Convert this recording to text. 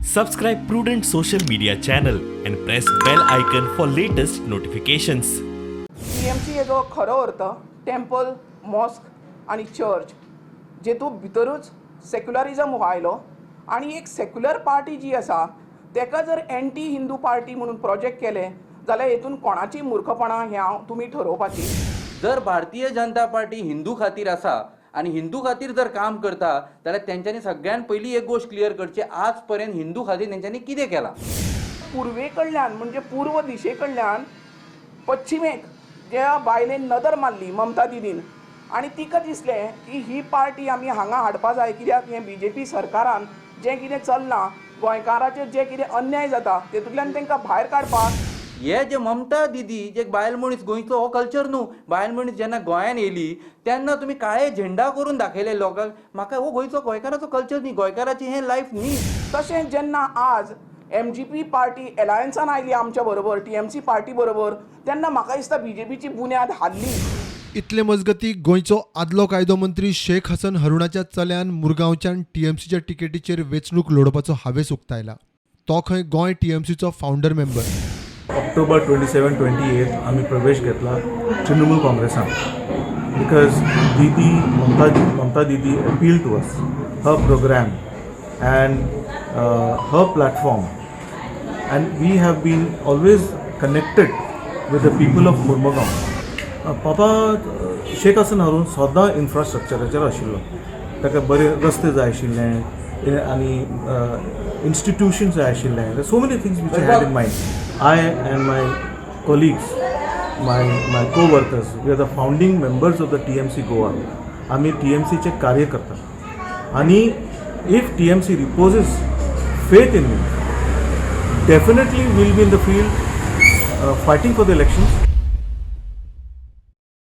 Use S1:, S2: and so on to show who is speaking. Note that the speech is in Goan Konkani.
S1: Subscribe Prudent Social Media channel and press bell icon for latest notifications.
S2: TMC हेजो खरो अर्थ टेम्पल, मॉस्क आनी चर्च, जेतूं भितरूच सेक्युलरिजम हो आयलो आनी एक सेक्युलर पार्टी जी आसा तेका जर एंटी हिंदू पार्टी म्हणून प्रोजेक्ट केलें जाल्यार हेतून कोणाची मूर्खपणां हें हांव तुमी ठरोवपाची.
S3: जर भारतीय जनता पार्टी हिंदू खातीर आसा आनी हिंदू खातीर जर काम करता जाल्यार तेंच्यांनी सगळ्यान पयली एक गोश्ट क्लियर करची, आज पर्यंत हिंदू खातीर तेंच्यांनी कितें केलां?
S2: पुर्वे कडल्यान, म्हणजे पूर्व दिशे कडल्यान पश्चिमेक ज्या बायलेन नदर मारली ममता दिदीन आनी तिका दिसलें की ही पार्टी आमी हांगा हाडपा जाय, कित्याक हें बीजेपी सरकारान जें कितें चल्लां, गोंयकाराचेर जे कितें अन्याय जाता, तेतूंतल्यान तांकां भायर काडपाक.
S3: हे जे ममता दिदी जे बायल मनीस, गोंयचो हो कल्चर न्हू. बायल मनीस जेन्ना गोंयान येयली तेन्ना तुमी काळे झेंडा करून दाखयले लोकांक. म्हाका हो गोंयचो, गोंयकाराचो कल्चर न्ही, गोंयकाराची हें लायफ न्ही.
S2: तशें जेन्ना आज एमजीपी पार्टी एलायन्सान आयली आमच्या बरोबर, टीएमसी पार्टी बरोबर, तेन्ना म्हाका दिसता बीजेपीची बुन्याद हाल्ली.
S4: इतले मजगती गोंयचो आदलो कायदो मंत्री शेख हसन हरुणाच्या चल्यान मुरगांवच्यान टीएमसीच्या तिकेटीचेर वेंचणूक लडोवपाचो हावेस उक्तायला. तो खंय गोंय टीएमसीचो फावंडर मेंबर.
S5: ऑक्टोबर 27, 28 आमी प्रवेश घेतला Trinamool काँग्रेसान because Didi Mamata Didi appeal to us, her program and her platform, and we have been always connected with the people of Mormugao. पापा शेख हसन हारून सदां इन्फ्रास्ट्रक्चराचेर आशिल्लो. ताका बरे रस्ते जाय आशिल्ले आनी इन्स्टिट्युशन्स जाय आशिल्ले, so many things which had in mind. I and my colleagues, my co workers, we are the founding members of the TMC Goa. आमी टीएमसीचे कार्यकर्ता आनी if TMC reposes faith in me, definitely will be in the field fighting for the elections.